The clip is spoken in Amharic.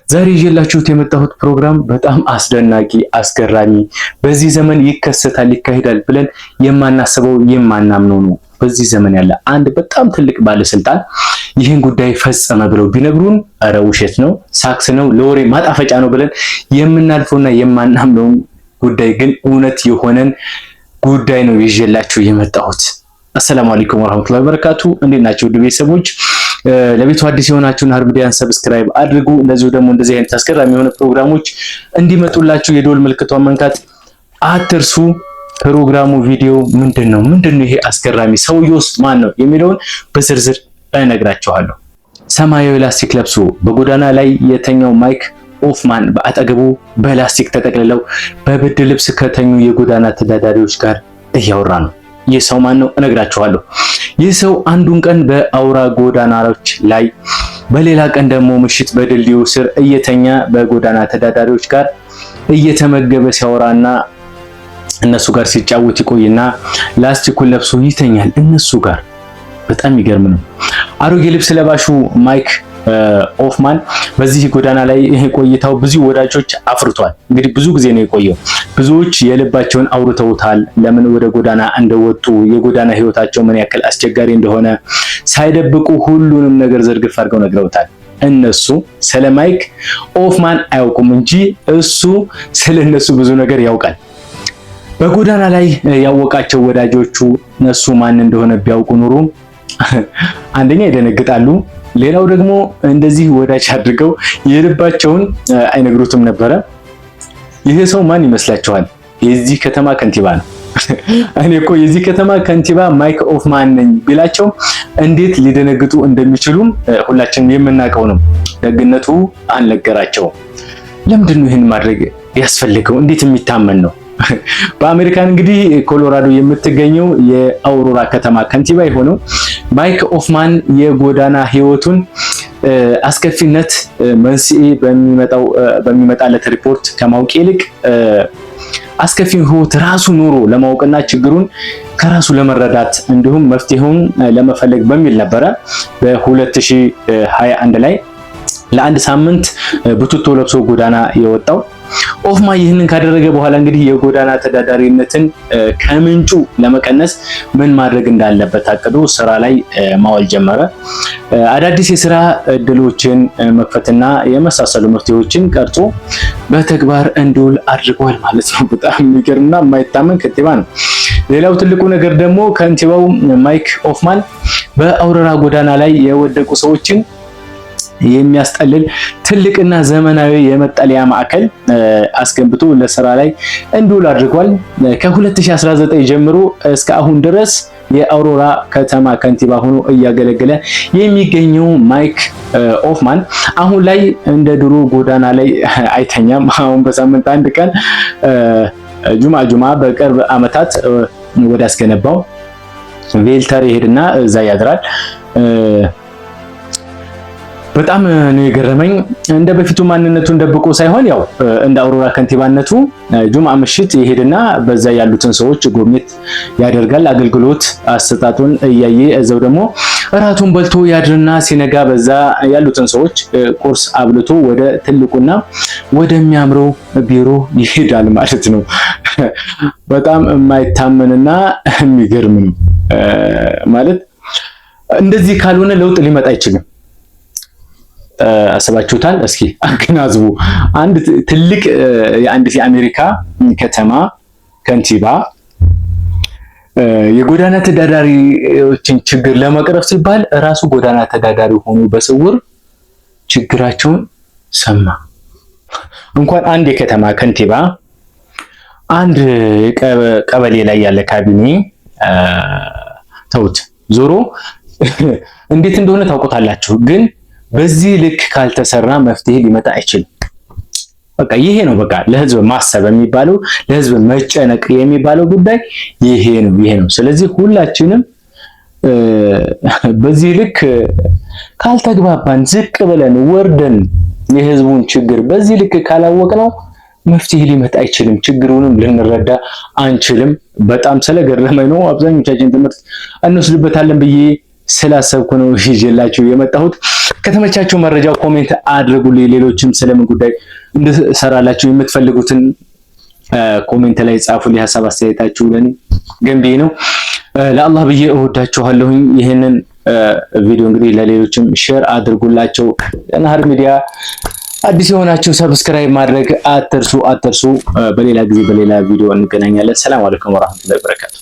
ዛሬ ይዤላችሁት የመጣሁት ፕሮግራም በጣም አስደናቂ፣ አስገራሚ፣ በዚህ ዘመን ይከሰታል ይካሄዳል ብለን የማናስበው የማናምነው ነው። በዚህ ዘመን ያለ አንድ በጣም ትልቅ ባለስልጣን ይህን ጉዳይ ፈጸመ ብለው ቢነግሩን ኧረ ውሸት ነው፣ ሳክስ ነው፣ ለወሬ ማጣፈጫ ነው ብለን የምናልፈውና የማናምነው ጉዳይ ግን እውነት የሆነን ጉዳይ ነው ይዤላችሁ የመጣሁት። السلام عليكم ورحمة الله وبركاته። እንዴት ናችሁ ውድ ቤተሰቦች? ለቤቱ አዲስ የሆናችሁ ናህር ሚዲያን subscribe አድርጉ። እንደዚሁ ደግሞ እንደዚህ አይነት አስገራሚ የሆነ ፕሮግራሞች እንዲመጡላችሁ የደወል ምልክቷን መንካት አትርሱ። ፕሮግራሙ ቪዲዮ ምንድን ነው ይሄ አስገራሚ ሰውዬውስ ማን ነው የሚለውን በዝርዝር እነግራችኋለሁ። ሰማያዊ ላስቲክ ለብሶ በጎዳና ላይ የተኛው ማይክ ኦፍማን በአጠገቡ በላስቲክ ተጠቅልለው በብርድ ልብስ ከተኙ የጎዳና ተዳዳሪዎች ጋር እያወራ ነው። ይህ ሰው ማን ነው እነግራችኋለሁ። ይህ ሰው አንዱን ቀን በአውራ ጎዳናዎች ላይ፣ በሌላ ቀን ደግሞ ምሽት በድልድዩ ስር እየተኛ በጎዳና ተዳዳሪዎች ጋር እየተመገበ ሲያወራና እነሱ ጋር ሲጫወት ይቆይና ላስቲኩን ለብሶ ይተኛል እነሱ ጋር። በጣም የሚገርም ነው። አሮጌ ልብስ ለባሹ ማይክ ኦፍማን በዚህ ጎዳና ላይ ቆይታው ብዙ ወዳጆች አፍርቷል። እንግዲህ ብዙ ጊዜ ነው የቆየው። ብዙዎች የልባቸውን አውርተውታል። ለምን ወደ ጎዳና እንደወጡ፣ የጎዳና ህይወታቸው ምን ያክል አስቸጋሪ እንደሆነ ሳይደብቁ ሁሉንም ነገር ዝርግፍ አድርገው ነግረውታል። እነሱ ስለ ማይክ ኦፍማን አያውቁም እንጂ እሱ ስለ እነሱ ብዙ ነገር ያውቃል። በጎዳና ላይ ያወቃቸው ወዳጆቹ እነሱ ማን እንደሆነ ቢያውቁ ኑሮ አንደኛ ይደነግጣሉ፣ ሌላው ደግሞ እንደዚህ ወዳጅ አድርገው የልባቸውን አይነግሩትም ነበረ። ይሄ ሰው ማን ይመስላችኋል? የዚህ ከተማ ከንቲባ ነው። እኔ እኮ የዚህ ከተማ ከንቲባ ማይክ ኦፍማን ነኝ ቢላቸው እንዴት ሊደነግጡ እንደሚችሉም ሁላችንም የምናውቀው ነው። ደግነቱ አልነገራቸውም። ለምንድን ነው ይህን ማድረግ ያስፈልገው? እንዴት የሚታመን ነው? በአሜሪካን እንግዲህ ኮሎራዶ የምትገኘው የአውሮራ ከተማ ከንቲባ የሆነው ማይክ ኦፍማን የጎዳና ህይወቱን አስከፊነት መንስኤ በሚመጣለት ሪፖርት ከማወቅ ይልቅ አስከፊ ህይወት ራሱ ኑሮ ለማወቅና ችግሩን ከራሱ ለመረዳት እንዲሁም መፍትሄውን ለመፈለግ በሚል ነበረ በ2021 ላይ ለአንድ ሳምንት ቡትቶ ለብሶ ጎዳና የወጣው። ኦፍማ ይህንን ካደረገ በኋላ እንግዲህ የጎዳና ተዳዳሪነትን ከምንጩ ለመቀነስ ምን ማድረግ እንዳለበት አቅዶ ስራ ላይ ማዋል ጀመረ። አዳዲስ የስራ እድሎችን መክፈትና የመሳሰሉ መፍትሄዎችን ቀርጾ በተግባር እንዲውል አድርጓል ማለት ነው። በጣም የሚገርምና የማይታመን ከንቲባ ነው። ሌላው ትልቁ ነገር ደግሞ ከንቲባው ማይክ ኦፍማን በአውሮራ ጎዳና ላይ የወደቁ ሰዎችን የሚያስጠልል ትልቅና ዘመናዊ የመጠለያ ማዕከል አስገንብቶ ለስራ ላይ እንዲውል አድርጓል። ከ2019 ጀምሮ እስከ አሁን ድረስ የአውሮራ ከተማ ከንቲባ ሆኖ እያገለገለ የሚገኘው ማይክ ኦፍማን አሁን ላይ እንደ ድሮ ጎዳና ላይ አይተኛም። አሁን በሳምንት አንድ ቀን ጁማ ጁማ በቅርብ ዓመታት ወደ አስገነባው shelter ይሄድና እዛ ያድራል። በጣም ነው የገረመኝ። እንደ በፊቱ ማንነቱን ደብቆ ሳይሆን ያው እንደ አውሮራ ከንቲባነቱ ጁምአ ምሽት ይሄድና በዛ ያሉትን ሰዎች ጉብኝት ያደርጋል። አገልግሎት አሰጣጡን እያየ እዛው ደግሞ እራቱን በልቶ ያድርና ሲነጋ በዛ ያሉትን ሰዎች ቁርስ አብልቶ ወደ ትልቁና ወደሚያምረው ቢሮ ይሄዳል ማለት ነው። በጣም የማይታመንና የሚገርም ነው ማለት እንደዚህ ካልሆነ ለውጥ ሊመጣ አይችልም። አስባችሁታል? እስኪ አገናዝቡ። አንድ ትልቅ የአንዲት የአሜሪካ ከተማ ከንቲባ የጎዳና ተዳዳሪዎችን ችግር ለመቅረፍ ሲባል ራሱ ጎዳና ተዳዳሪ ሆኖ በስውር ችግራቸውን ሰማ። እንኳን አንድ የከተማ ከንቲባ አንድ ቀበሌ ላይ ያለ ካቢኔ ተውት፣ ዞሮ እንዴት እንደሆነ ታውቁታላችሁ ግን በዚህ ልክ ካልተሰራ መፍትሄ ሊመጣ አይችልም። በቃ ይሄ ነው። በቃ ለህዝብ ማሰብ የሚባለው ለህዝብ መጨነቅ የሚባለው ጉዳይ ይሄ ነው፣ ይሄ ነው። ስለዚህ ሁላችንም በዚህ ልክ ካልተግባባን፣ ዝቅ ብለን ወርደን የህዝቡን ችግር በዚህ ልክ ካላወቅነው መፍትሄ ሊመጣ አይችልም። ችግሩንም ልንረዳ አንችልም። በጣም ስለገረመኝ ነው። አብዛኞቻችን ትምህርት እንወስድበታለን ብዬ ስላሰብኩ ነው ይዤላችሁ የመጣሁት። ከተመቻችሁ መረጃው comment አድርጉልኝ። ሌሎችም ስለምን ጉዳይ እንድሰራላችሁ የምትፈልጉትን comment ላይ ጻፉልኝ። ሀሳብ አስተያየታችሁ ለኔ ገንቢ ነው። ለአላህ ብዬ እወዳችኋለሁኝ። ይህንን ቪዲዮ እንግዲህ ለሌሎችም share አድርጉላቸው። ለናሃር ሚዲያ አዲስ የሆናችሁ subscribe ማድረግ አትርሱ አትርሱ። በሌላ ጊዜ በሌላ ቪዲዮ እንገናኛለን። ሰላም አለይኩም ወራህመቱላሂ ወበረካቱ።